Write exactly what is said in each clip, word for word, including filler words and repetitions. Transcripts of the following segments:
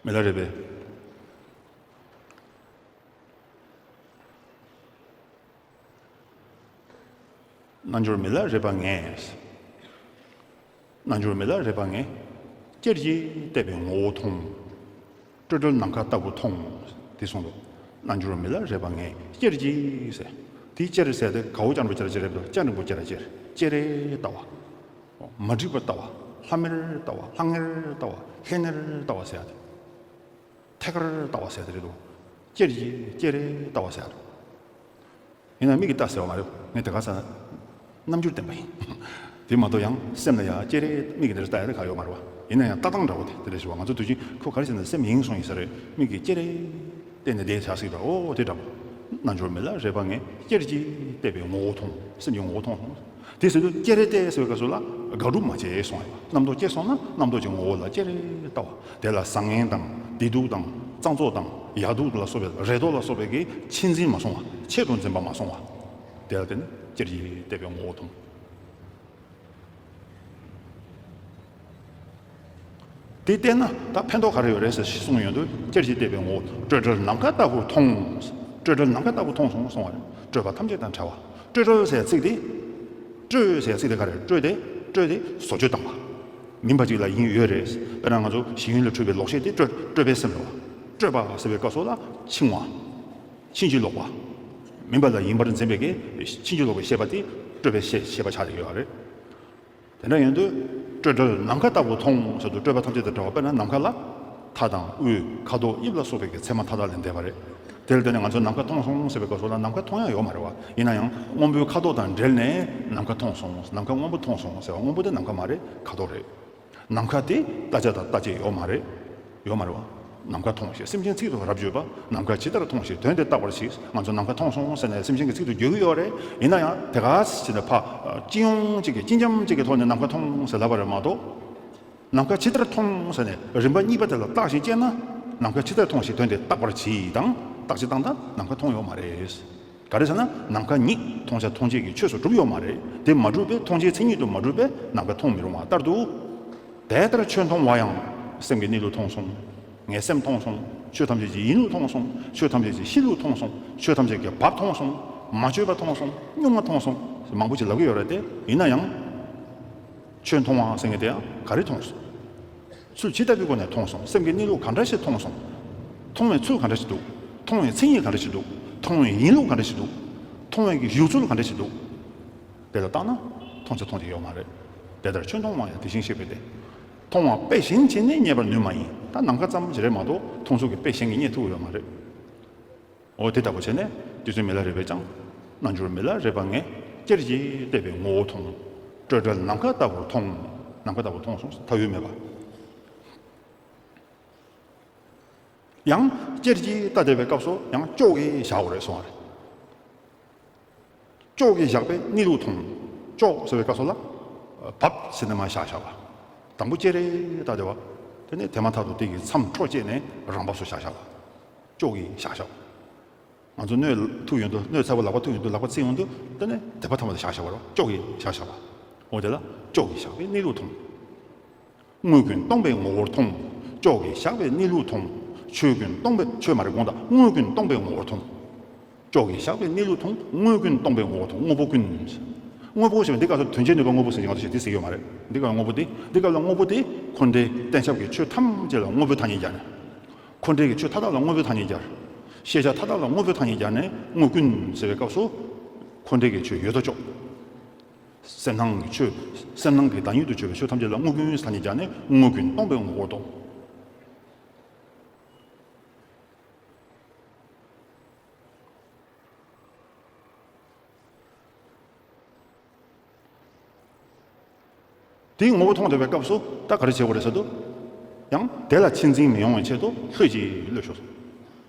མི་ལ་རས་པས། རྣལ་འབྱོར་མི་ལ་རས་པ་ངས། རྣལ་འབྱོར་མི་ལ་རས་པ་ངས། ཅེར་གྱིས་བལྟས་པའི་ངོ་བོ་མཐོང་། སྤྲོས་བྲལ་ནམ་མཁའ་ལྟ་བུ་མཐོང་། དེ་གསུངས་འདུག་རྣལ་འབྱོར་མི་ལ་རས་པ་ངས་ཅེར་གྱིས་ཟེར། དེའི་ཅེར་ཟེར་དེ་གའུ་ཅན་པོ་ཅེར་ཅེར་རེད་འདུག་ཅན་རིང་པོ་ཅེར་ཅེར། ཅེར་ལྟ་བ། མ་འགྲིག་པར་ལྟ་བ། ལྷ་མེར་ལྟ་བ། ལྷང་ངེར་ལྟ་བ། ལྷེ་ནེར་ལྟ་བ་ཟེར་ཡ་དེ། ཐད་ཀར་ལྟ་བ་ཟེར་ཡ་དེ་རེད་འདུག་ཅེར་གྱིས་ཅེར་ལྟ་བ་ཟེར་ཡ་དེ། ཡིན་ན་མིག་གིས་ལྟ་ཟེར་བ་མ་རེད། ངས་དེ་ག་ས་རྣམ་འགྱུར་བསྟན་པ་ཡིན། དེ་མ་གཏོགས་ཡང་སེམས་ལ་ཡ་ཅེར་མིག་གིས་འདིར་ལྟ་ཡ་དེ་ག་ཡོད་མ་རེད་བ། ཡིན་ན་ཡང་ལྟ་སྟངས་འདྲ་བོ་དེ་དེ་འདྲ་ཞིག་བ། ང་ཚོ་དུས་རྒྱུན་ཁོ་ག་རེ་ཟེར་ན་སེམས་ཡེངས་སོང་ཡིན་ས་རེད། མིག་གིས་ཅེར་བལྟས་ནས་བསྡད་བྱ་སྲིད་པ། ཨོ་དེ་འདྲ་བོ། རྣལ་འབྱོར་མི་ལ་རས་པ་ངས་ཅེར་གྱིས་བལྟས་པའི་ངོ་བོ་མཐོང་། སེམས་ཀྱི་ངོ་བོ་མཐོང་སོང་། དེ་ཟེར་དུས་ཅེར་བལྟས་ཟེར་བའི་སྐབས་སུ་ལ་དགག་སྒྲུབ་མ་བྱས་སོང་ཡ། རྣམ་རྟོག་སྐྱེས་སོང་ན་རྣམ་རྟོག་གི་ངོ་བོ་ལ་ཅེར་ལྟ་བ། དེ་ལ་བཟང་ངན་དང་བདེ་སྡུག་དང་གཙང་བཙོག་དང་ཡག་སྡུག་ལ་སོགས་པའི་རེ་དོགས་ལ་སོགས་པའི་གི་ཆེད་འཛིན་མ་སོང་བ། ཆེད་དུ་འཛིན་པ་མ་སོང་བ། དེ་ལ་བརྟེན་ནས་ཅེར་གྱིས་བལྟས་པའི་ངོ་བོ་མཐོང་། དེ་བལྟས་ན་ད་ཕན་ཐོགས་ག་རེ་ཡོད་རེད་ཟེར་གསུངས་ཡོང་དུས། ཅེར་གྱིས་བལྟས་པའི་ངོ་བོ་སྤྲོས་བྲལ་ནམ་མཁའ་ལྟ་བུར་མཐོང་། སྤྲོས་བྲལ་ནམ་མཁའ་ལྟ་བུར་མཐོང་སོང་གསུངས་པ་རེད། སྤྲོས་པ་ཐམས་ཅད་དང་བྲལ་བ། སྤྲོས་བྲལ་ཟེར་ཚིག་དེ། སྤྲོས་ཟེར་ཚིག་དེ་ག་རེ་རེད། སྤྲོས་དེ། སྤྲོས་དེ་བཟོ་བཅོས་བཏང་བ། མིན་པ་ཅིག་ལ་ཡིན་ཡོད་རེད། དཔེར་ན་ང་ཚོ་གཞི་ཡུལ་ལས་འཕྲོས་པའི་ལོག་ཤེས་དེ་སྤྲོས་སྤྲོས་པའི་སེམས་རེད་བ། སྤྲོས་པ་ཟེར་བའི་སྐབས་སུ་ལ་འཆིང་བ། ཕྱིན་ཅི་ལོག་པ། མིན་པ་ལ་ཡིན་པར་འཛིན་པའི་གི་ཕྱིན་ཅི་ལོག་པའི་ཤེས་པ་དེ་སྤྲོས་པའི་ཤེས་ཤེས་པ་ཆགས་ཡོད་རེད། དེ་འདྲ་ཡིན་དུས་སྤྲོས་བྲལ་ནམ་མཁའ་ལྟ་བུ་མཐོང་ཟེར་དུས་སྤྲོས་པ་ཐམས་ཅད་དང་བྲལ་བ། དཔེར་ན་ནམ་མཁའ་ལ་མཐའ་དང་དབུས་ཁ་དོག་དབྱིབས་ལ་སོགས་པའི་གི་མཚན་མ་མཐའ་དག་ལས་འདས་པ་རེད། དེ་ལ་བརྟེན་ནས་ང་ཚོས་ནམ་མཁའ་མཐོང་སོང་ཟེར་བའི་སྐབས་སུ་ལ་ནམ་མཁའ་མཐོང་ཡ་ཡོད་མ་རེད་བ། ཡིན་ན་ཡང་སྔོན་པོའི་ཁ་དོག་དང་འབྲེལ་ནས་ནམ་མཁའ་མཐོང་སོང་། ནམ་མཁའ་སྔོན་པོ་མཐོང་སོང་ཟེར་བ། སྔོན་པོ་དེ་ནམ་མཁའ་མ་རེད། ཁ་དོག་རེད། ནམ་མཁའ་དེ་ལྟ་བྱ་དང་ལྟ་བྱེད་ཡོད་མ་རེད། ཡོད་མ་རེད་བ། ནམ་མཁའ་མཐོང་ཞེས་སེམས་ཅན་ཚིག་ཏུ་རབ་བརྗོད་པ། ནམ་མཁའ་ཇི་ལྟར་མཐོང་ཞེས་དོན་དེ་བརྟག་པར་གྱིས། ང་ཚོ་ནམ་མཁའ་མཐོང་སོང་ཟེར་ནས་སེམས་ཅན་གྱི་ཚིག་ཏུ་བརྗོད་ཀྱི་ཡོད་རེད། ཡིན་ན་ཡང་དེ་ག་ཟེར་ནས་ཕ་སྤྱི་ཡོངས་གཅིག་གི་སྤྱི་འཇམ་གཅིག་གི་ཐོག་ནས་ནམ་མཁའ་མཐོང་ཟེར་ལབ་པ་རེད་མ་གཏོགས། ནམ་མཁའ་ཇི་ལྟར་མཐོང་ཟེར་ནས་རིམ་པ་གཉིས་པ་དེ་ལ་བརྟག་ཅིང་དཔྱད་ན། ནམ་མཁའ་ཇི་ལྟར་མཐོང་ཞེས་དོན་དེ་བརྟག་པར་གྱིས་དང་བརྟག་ཅིང་བཏང་ན་ནམ་མཁའ་མཐོང་ཡོད་མ་རེད། ག་རེ་ཟེར་ན་ནམ་མཁའ་ཉིད་མཐོང་བྱ་མཐོང་བྱེད་ཀྱི་ཆོས་སུ་གྲུབ་ཡོད་མ་རེད། དེ་མ་གྲུབ་པས་མཐོང་བྱའི་མཚན་ཉིད་དུ་མ་གྲུབ་པས་ནམ་མཁའ་མཐོང་མི་རུང་བ་ལྟར་དུ། དེ་ལྟར་ཆོས་མཐོང་བ་ཡང་སེམས་ཀྱི་གནས་ལུགས་མཐོང་སོང་། ངས་སེམས་མཐོང་སོང་། ཆོས་ཐམས་ཅད་ཀྱི་ཡིན་ལུགས་མཐོང་སོང་། ཆོས་ཐམས་ཅད་ཀྱི་གཤིས་ལུགས་མཐོང་སོང་། ཆོས་ཐམས་ཅད་ཀྱི་བབ་མཐོང་སོང་། མ་བཅོས་པ་མཐོང་སོང་། གཉུག་མ་མཐོང་སོང་། མང་པོ་ཅིག་ལབ་ཀྱི་ཡོད་རེད་དེ། ཡིན་ན་ཡང་། ཆོས་མཐོང་བ་ཟེར་མཁན་དེ་ཡང་ག་རེ་མཐོང་སོང་། ཚུལ་ཇི་ལྟ་བུའི་སྒོ་ནས་མཐོང་སོང་། སེམས་ཀྱི་གནས་ལུགས་ག་འདྲ་ཞིག་མཐོང་སོང་། མཐོང་བའི་ཚུལ་ག་འདྲ་ཞིག་འདུག་མཐོང་བའི་མཚན་ཉིད་ག་འདྲ་ཞིག་འདུག་མཐོང་བའི་ཡིན་ལུགས་ག་འདྲ་ཞིག་འདུག་མཐོང་བའི་གི་བཞུགས་ཚུལ་ག་འདྲ་ཞིག་འདུག་དེ་ལ་བརྟགས་ན་མཐོང་བྱ་མཐོང་བྱེད་ཡོད་མ་རེད། དེ་ལྟར་ཆོས་མཐོང་བ་ཡང་དེ་བཞིན་གཤེགས་པའི་སྟེ། མཐོང་བ་དཔེ་བཞིན་བྱས་ནས་རྙེད་པར་ནུས་མ་ཡིན། ད་ནམ་མཁའ་ཙམ་ཞིག་རེད་མ་གཏོགས་མཐོང་ཚུལ་གྱི་དཔེ་གཞན་གྱིས་རྙེད་ཐུབ་ཡོད་མ་རེད། འོ་དེ་ལྟ་བུ་བྱས་ནས་རྗེ་བཙུན་མི་ལ་རས་པས་ཀྱང་། རྣལ་འབྱོར་མི་ལ་རས་པ་ངས། ཅེར་གྱིས་བལྟས་པའི་ངོ་བོ་མཐོང་། སྤྲོས་བྲལ་ནམ་མཁའ་ལྟ་བུར་མཐོང་། ནམ་མཁའ་ལྟ་བུར་མཐོང་སོང་། མཐའ་དབུས་མེད་པ། ཡང་ཅེར་གྱིས་ལྟ་བསྡད་པའི་སྐབས་སུ་ཡང་ཅོག་གིས་བཞག་དགོས་རེད་གསུངས་པ་རེད། ཅོག་གིས་བཞག་པའི་གནས་ལུགས་མཐོང་། ཅོག་ཟེར་བའི་སྐབས་སུ་ལ། བབ་ཟེར་ནས་མར་བཞག་བཞག་པ། དང་པོ་ཅེར་རེ་ལྟ་བསྡད་པ། དེ་ནས་དེ་མ་ཐག་ཏུ་དེ་གི་མཚམས་འཕྲོ་བཅད་ནས་རང་བབས་སུ་བཞག་བཞག་པ། ཅོག་གིས་བཞག་བཞག་པ། ང་ཚོ་སྣོད་ཐུག་ཡོང་དུས། སྣོད་ཚ་པོ་ལག་པ་ཐུག་ཡོང་དུས། ལག་པ་བཙིར་ཡོང་དུས། དེ་ནས་དེ་པ་ཐ་མ་དེ་བཞག་བཞག་པ་རེད། ཅོག་གིས་བཞག་བཞག་པ། འོ་དེ་ལ་ཅོག་གིས་བཞག་པའི་གནས་ལུགས་མཐོང་། དངོས་ཀུན་སྟོང་པའི་ངོ་བོར་མཐོང་། ཅོག་གིས་བཞག་པའི་གནས་ལུགས་མཐོང་། ཆོས་ཀུན་སྟོང་པའི། ཆོས་མ་རེད། དགོངས་དག་དངོས་ཀུན་སྟོང་པའི་ངོ་བོར་མཐོང་། ཅོག་གིས་བཞག་པའི་གནས་ལུགས་མཐོང་། དངོས་ཀུན་སྟོང་པའི་ངོ་བོར་མཐོང་། དངོས་པོ་ཀུན། དངོས་པོ་ཞེས་པ་འདི་སྐབས་སུ་དོན་བྱེད་ནུས་པ་དངོས་པོ་ཟེར་གྱི་ང་ཚོ་ཞེས་དེ་ཟེར་གྱི་ཡོད་མ་རེད། འདི་སྐབས་ལ་དངོས་པོ་དེ། འདི་སྐབས་ལ་དངོས་པོ་དེ་འཁོར་འདས་བརྟེན་ཆགས་ཀྱི་ཆོས་ཐམས་ཅད་ལ་དངོས་པོའི་ཐ་སྙད་སྦྱར་ནས། འཁོར་འདས་ཀྱི་ཆོས་མཐའ་དག་ལ་དངོས་པོའི་ཐ་སྙད་སྦྱར། ཤེས་བྱ་མཐའ་དག་ལ་དངོས་པོའི་ཐ་སྙད་སྦྱར་ནས་དངོས་ཀུན་ཟེར་བའི་སྐབས་སུ། འཁོར་འདས་ཀྱི་ཆོས་ཡོད་དོ་ཅོག་སེམས་སྣང་གི་ཆོས། སེམས་སྣང་གི་བདག་ཉིད་དུ་གྱུར་པའི་ཆོས་ཐམས་ཅད་ལ་དངོས་ཀུན་ཐ་སྙད་སྦྱར་ནས་དངོས་ཀུན་སྟོང་པའི་ངོ་བོར་མཐོང་། དེའི་ངོ་བོ་མཐོང་བསྡད་པའི་སྐབས་སུ་ད་ག་རེ་བྱེད་དགོས་རེད་ཟེར་དུས། ཡང་དེ་ལ་ཆེད་འཛིན་མི་ཡོང་བའི་ཆེད་དུ་ལྷོད་ཀྱིས་གློད་ཤོག་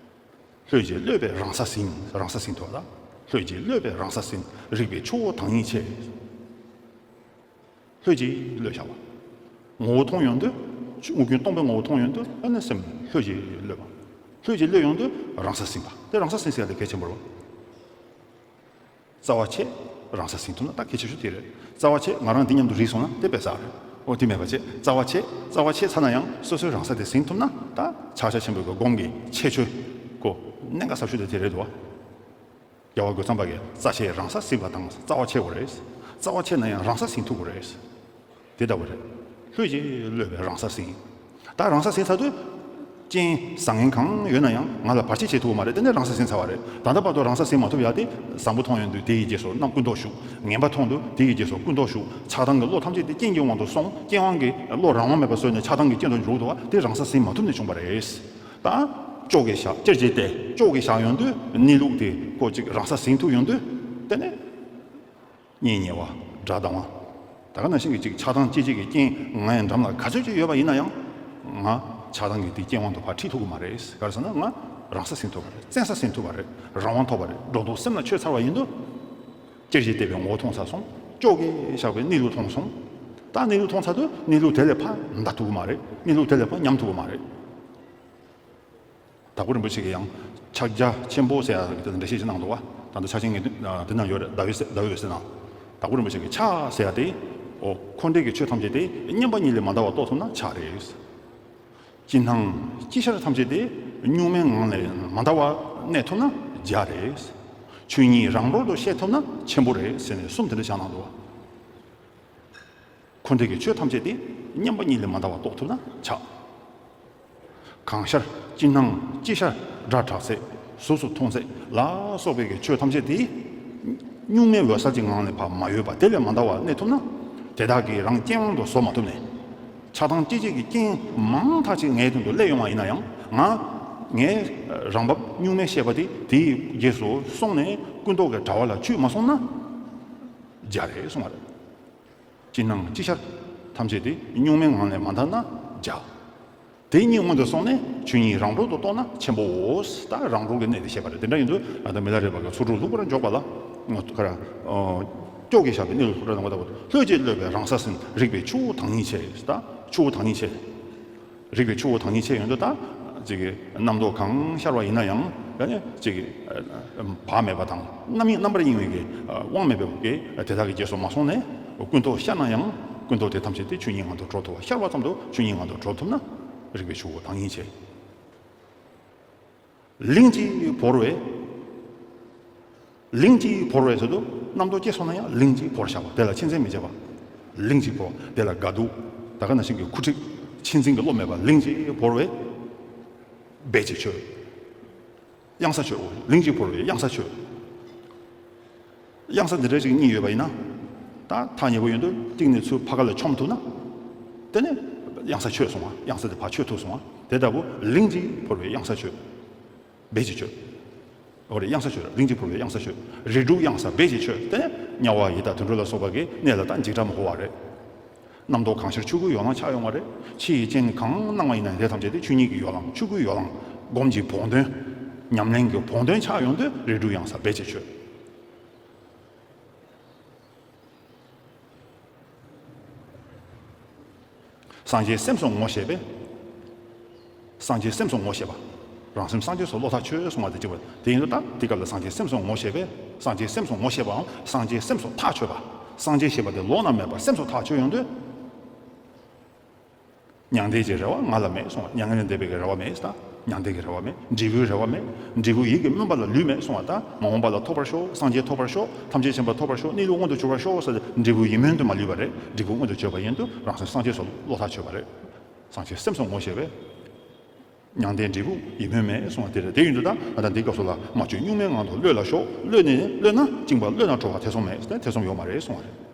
ལྷོད་ཀྱིས་གློད་པས་རང་ས་ཟིན། རང་ས་ཟིན་ཐུབ་ལ། ལྷོད་ཀྱིས་གློད་པས་རང་ས་ཟིན། རིག་པའི་ཆུ་བོ་དྭངས་སྙིགས་ཆེ། ལྷོད་ཀྱིས་གློད་བཞག་པ། ངོ་བོ་མཐོང་ཡོང་དུས། དངོས་ཀུན་སྟོང་པའི་ངོ་བོ་མཐོང་ཡོང་དུས། ཨ་ནི་སེམས་ལྷོད་ཀྱིས་གློད་པ། ལྷོད་ཀྱིས་གློད་ཡོང་དུས་རང་ས་ཟིན་པ། དེ་རང་ས་ཟིན་ཟེར་ཡ་དེ་གལ་ཆེན་པོ་རེད། རྩ་བ་ཆད། རང་ས་ཟིན་ཐུབ་ན་ད་གལ་ཆེ་ཤོས་དེ་རེད། རྩ་བ་ཆད། ང་རང་འདི་མཉམ་དུ་རིག་སོང་ན་དེ་དཔེ་བསགས་རེད། ཨོ་དེ་མེད་པ་བྱས། རྩ་བ་ཆད། རྩ་བ་ཆད་ཚར་ན་ཡང་སོ་སོའི་རང་ས་དེ་ཟིན་ཐུབ་ན། ད་ཕྱག་རྒྱ་ཆེན་པོའི་གི་སྒོམ་གྱི་ཁྱད་ཆོས་ཀོ་གནད་འགག་ཟབ་ཤོས་དེ་དེ་རེད་འདུག་བ། རྒྱལ་བ་རྒོད་ཚང་པ་གིས་རྩ་ཆད་རང་ས་ཟིན་པ་དང་རྩ་བ་ཆད་དགོས་རེད། རྩ་བ་ཆད་ན་ཡང་རང་ས་ཟིན་ཐུབ་དགོས་རེད། དེ་ལྟ་བུ་རེད། ལྷོད་ཀྱིས་གློད་པའི་རང་ས་ཟིན། ད་རང་ས་ཟིན་ཚར་དུས། རྐྱེན་བཟང་ངན་གང་ཡོད་ན་ཡང་ང་ལ་བར་ཆད་བྱེད་ཐུབ་ཀྱི་མ་རེད། དེ་ནས་རང་ས་ཟིན་ཚར་བ་རེད། ད་ལྟ་བར་དུ་རང་ས་ཟིན་མ་ཐུབ་ཡ་དེ། བཟང་པོ་མཐོང་ཡོང་དུས་དེ་ཡི་རྗེས་སུ་རྣམ་ཀུན་རྟོག་ཞུགས། ངན་པ་མཐོང་དུས་དེ་ཡི་རྗེས་སུ་ཀུན་རྟོག་ཞུགས། ཆགས་སྡང་གི་བློ་ཐམས་ཅད་དེ་རྐྱེན་གྱི་དབང་དུ་སོང་། རྐྱེན་དབང་གིས་བློ་རང་དབང་མེད་པ་བཟོས་ནས་ཆགས་སྡང་གི་རྐྱེན་དུ་འཇུག་འདུག་བ། དེ་རང་ས་ཟིན་མ་ཐུབ་ནས་བྱུང་བ་རེད། ད་ཅོག་གིས་བཞག་སྤྱིར་བྱས་ཏེ་ཅོག་གིས་བཞག་ཡོང་དུས་གནས་ལུགས་དེ་ཀོ་གཅིག་རང་ས་ཟིན་ཐུབ་ཡོང་དུས། དེ་ནས་གཉེན་ཉེ་བ། དགྲ་ཟླ་བ། ད་ག་ནང་བཞིན་གྱི་ཅིག་ཆགས་སྡང་སྐྱེ་བྱེད་ཀྱི་རྐྱེན་ངན་འགྲམ་ལ་ག་ཚོད་ཅིག་ཡོད་པ་ཡིན་ན་ཡང་། ང་ཆགས་སྡང་གི་དེ་རྐྱེན་དབང་དུ་ཕར་ཁྲིད་ཐུབ་ཀྱི་མ་རེད། ག་རེ་ཟེར་ན་ང་རང་ས་ཟིན་ཐུབ་པ་རེད། བཙན་ས་ཟིན་ཐུབ་པ་རེད། རང་དབང་ཐོབ་པ་རེད། སྒྲོ་འདོགས་སེམས་ལ་ཆོད་ཚར་བ་ཡིན་དུས། སྤྱིར་བྱས་ཏེ་པའི་ངོ་བོ་མཐོང་ཚར་སོང་། ཅོག་གིས་བཞག་པའི་གནས་ལུགས་མཐོང་སོང་། ད་གནས་ལུགས་མཐོང་ཚར་དུས་གནས་ལུགས་དེ་ལས་ཕར་འདའ་ཐུབ་ཀྱི་མ་རེད། གནས་ལུགས་དེ་ལས་ཕར་ཉམས་ཐུབ་ཀྱི་མ་རེད། དྭགས་པོ་རིན་པོ་ཆེ་གིས་ཡང་ཕྱག་རྒྱ་ཆེན་པོ་ཟེར་ཡག་གི་འགྲེལ་བཤད་ཅིག་གནང་འདུག་བ། ད་ལྟ་ཕྱག་ཆེན་ངས་འདི་ན་ཡོད་རེད། ཟླ་འོད་ཟེར་ཟླ་འོད་ཟེར་ན། དྭགས་པོ་རིན་པོ་ཆེ་གིས་ཕྱག་ཟེར་ཡག་དེ། འོ་འཁོར་འདས་ཀྱི་ཆོས་ཐམས་ཅད་དེ་མཉམ་པ་ཉིད་ལས་མ་འདའ་བར་རྟོགས་ཐུབ་ན་ཕྱག་རེད། ཅི་སྣང་ཅི་ཤར་ཐམས་ཅད་དེ་གཉུག་མའི་ངང་ལས་མ་འདའ་བར་གནས་ཐུབ་ན་རྒྱ་རེད། ཆོས་ཉིད་རང་གྲོལ་དུ་ཤེས་ཐུབ་ན་ཆེན་པོ་རེད་ཟེར་ནས་གསུམ་དེ་འདྲ་བཞག་གནང་འདུག་བ། འཁོར་འདས་ཀྱི་ཆོས་ཐམས་ཅད་དེ་མཉམ་པ་ཉིད་ལས་མ་འདའ་བར་རྟོགས་ཐུབ་ན་ཕྱག། གང་ཤར་ཅི་སྣང་ཅི་ཤར་སྒྲ་གྲགས་ཚད་གཟུགས་སུ་མཐོང་ཚད་ལ་སོགས་པའི་གི་ཆོས་ཐམས་ཅད་དེ་གཉུག་མའི་འོད་གསལ་གྱི་ངང་ལས་ཕར་མ་གཡོས་པ་དེ་ལས་མ་འདའ་བར་གནས་ཐུབ་ན། དེ་དག་གིས་རང་རྐྱེན་དབང་དུ་བཟོ་མ་ཐུབ་ནས། ཆགས་སྡང་སྐྱེ་བྱེད་ཀྱི་རྐྱེན་མང་དག་ཅིག་ངའི་སྟེང་དུ་སླེབས་ཡོང་བ་ཡིན་ན་ཡང་། ང་ངའི་རང་བབས་གཉུག་མའི་ཤེས་པ་དེ་དེའི་རྗེས་སུ་སོང་ནས་ཀུན་རྟོག་གི་དྲ་བ་ལ་ཆུད་མ་སོང་ན་རྒྱ་རེད་གསུང་བ་རེད། ཅི་སྣང་ཅི་ཤར་ཐམས་ཅད་དེ་གཉུག་མའི་ངང་ལས་མ་འདའ་ན་རྒྱ། དེ་གཉིས་སྔོན་དུ་སོང་ནས་ཆོས་ཉིད་རང་གྲོལ་དུ་རྟོགས་ན་ཆེན་པོའོ། ད་རང་གྲོལ་གྱི་གནད་དེ་བཤད་པ་རེད། དེ་འདྲ་ཡིན་དུས་ད་ལྟ་མི་ལ་རས་པ་གིས་ཚོགས་དྲུག་ལྷུག་པར་འཇོག་པ་ལ། ངོ་ཁ་ར། ཨོ། ཅོག་གིས་བཞག་པའི་གནས་ལུགས་ལྷུག་པར་འཇོག་པ་ལྟ་བུ། ལྷོད་ཀྱིས་གློད་པའི་རང་ས་ཟིན། རིག་པའི་ཆུ་བོ་དྭངས་སྙིགས་ཆེ། ད་ཆུ་བོ་དྭངས་སྙིགས་ཆེ། རིག་པའི་ཆུ་བོ་དྭངས་སྙིགས་ཆེ་ཡོང་དུས་ད། ཅིག་གི་རྣམ་རྟོག་གང་ཤར་བ་ཡིན་ན་ཡང་། ཡང་ན་ཅིག་གི་བག་མེད་པ་དང་རྣམ་གཡེང་རྣམ་པར་གཡེང་བའི་གི་དབང་མེད་པའི་གི་དེ་དག་གི་རྗེས་སུ་མ་སོང་ནས་ཀུན་རྟོག་ཤར་ན་ཡང་ཀུན་རྟོག་དེ་ཐམས་ཅད་དེ་ཆོས་ཉིད་ངང་དུ་གྲོལ་ཐུབ་པ། ཤར་བ་ཙམ་དུ་ཆོས་ཉིད་ངང་དུ་གྲོལ་ཐུབ་ན་རིག་པའི་ཆུ་བོ་དྭངས་སྙིགས་ཆེ། གླིང་གཅིག་བོར་བས། གླིང་གཅིག་བོར་བས་ཟེར་དུས་རྣམ་རྟོག་སྐྱེས་སོང་ན་ཡང་གླིང་གཅིག་བོར་བཞག་པ་དེ་ལ་ཆེད་འཛིན་མི་བྱེད་པ། གླིང་གཅིག་བོར་བ་དེ་ལ་དགའ་སྡུག་ད་ག་ནང་བཞིན་གྱི་ཁུ་འཁྲིག་ཆེད་འཛིན་གྱི་བློ་མེད་པ། གླིང་གཅིག་བོར་བས་རྦད་ཅིག་ཆོད། གཡང་ས་ཆོད། འོ་གླིང་གཅིག་བོར་བས་གཡང་ས་ཆོད། གཡང་ས་འདི་འདྲ་ཞིག་གཉིས་ཡོད་པ་ཡིན་ན། ད་ཐག་ཉེ་པོ་ཡོད་དུས་གཅིག་ནས་ཚུར་ཕར་ཁ་ལ་མཆོང་ཐུབ་ན། དེ་ནས་གཡང་ས་ཆོད་སོང་བ། གཡང་ས་དེ་ཕར་ཆོད་ཐུབ་སོང་བ། དེ་ལྟ་བུ་གླིང་གཅིག་བོར་བས་གཡང་ས་ཆོད། རྦད་ཅིག་ཆོད། འོ་རེད། གཡང་ས་ཆོད། གླིང་གཅིག་བོར་བས་གཡང་ས་ཆོད། རིགས་དྲུག་གཡང་ས་རྦད་ཅིག་ཆོད། དེ་ནས་དམྱལ་བ་ཡི་དྭགས་དུད་འགྲོ་ལ་སོགས་པ་གི་གནས་ལ་ད་འཇིགས་སྐྲག་མི་དགོས་པ་རེད། རྣམ་རྟོག་གང་ཤར་ཆོས་སྐུའི་ཡོ་ལང་ཆགས་ཡོང་བ་རེད། ཕྱི་ཡི་རྐྱེན་གང་སྣང་བ་ཡིན་ན་དེ་ཐམས་ཅད་དེ་ཆོས་ཉིད་ཀྱི་ཡོ་ལང་། ཆོས་སྐུའི་ཡོ་ལང་། སྒོམ་གྱི་བོགས་འདོན། ཉམས་ལེན་གྱི་བོགས་འདོན་ཆགས་ཡོང་དུས་རིགས་དྲུག་གཡང་ས་རྦད་ཅིག་ཆོད། སངས་རྒྱས་སེམས་སུ་ངོ་ཤེས་པས། སངས་རྒྱས་སེམས་སུ་ངོ་ཤེས་པ། རང་སེམས་སངས་རྒྱས་སུ་བློ་ཐག་ཆོད་གསུང་བ་དེ་གཅིག་པ། དེ་ཡིན་དུས་ད་དེ་སྐབས་ལ་སངས་རྒྱས་སེམས་སུ་ངོ་ཤེས་པས། སངས་རྒྱས་སེམས་སུ་ངོ་ཤེས་པའམ་སངས་རྒྱས་སེམས་སུ་ཐག་ཆོད་པ། སངས་རྒྱས་ཞེས་པ་དེ་ལོགས་ན་མེད་པར་སེམས་སུ་ཐག་ཆོད་ཡོང་དུས། མྱང་འདས་ཀྱི་རེ་བ་ང་ལ་མེད་གསུང་བ། མྱ་ངན་ལས་འདས་པའི་རེ་བ་མེད་ཟེར། ད་མྱང་འདས་ཀྱི་རེ་བ་མེད། འབྲས་བུའི་རེ་བ་མེད། འབྲས་བུ་ཡིད་ཀྱི་སྨོན་པ་ལ་ལུས་མེད་གསུང་བ། ད་མ་འོངས་པ་ལ་ཐོབ་པར་ཤོག་སངས་རྒྱས་ཐོབ་པར་ཤོག་ཐམས་ཅད་མཁྱེན་པ་ཐོབ་པར་ཤོག་གནས་ལུགས་མངོན་དུ་གྱུར་པར་ཤོག་ཟེར་ཏེ་འབྲས་བུ་ཡིད་སྨོན་དུ་མ་ལུས་པ་རེད། འབྲས་བུ་མངོན་དུ་གྱུར་པ་ཡིན་དུས་རང་སེམས་སངས་རྒྱས་སུ་བློ་ཐག་ཆོད་པ་རེད། སངས་རྒྱས་སེམས་སུ་ངོ་ཤེས་པས། མྱང་འདས་འབྲས་བུ་ཡིད་སྨོན་མེད་གསུང་བ་དེ་རེད། དེ་ཡིན་དུས་ད་ང་ད་འདི་སྐབས་སུ་ལ་མ་བཅོས་གཉུག་མའི་ངང་དུ་གློད་ལ་ཤོག་གློད་ནས་གློད་ན་བཅིངས་པ་གློད་ན་གྲོལ་བ་ཐེ་ཚོམ་མེད། ཐེ་ཚོམ་ཡོད་མ་རེད་གསུང་བ་རེད།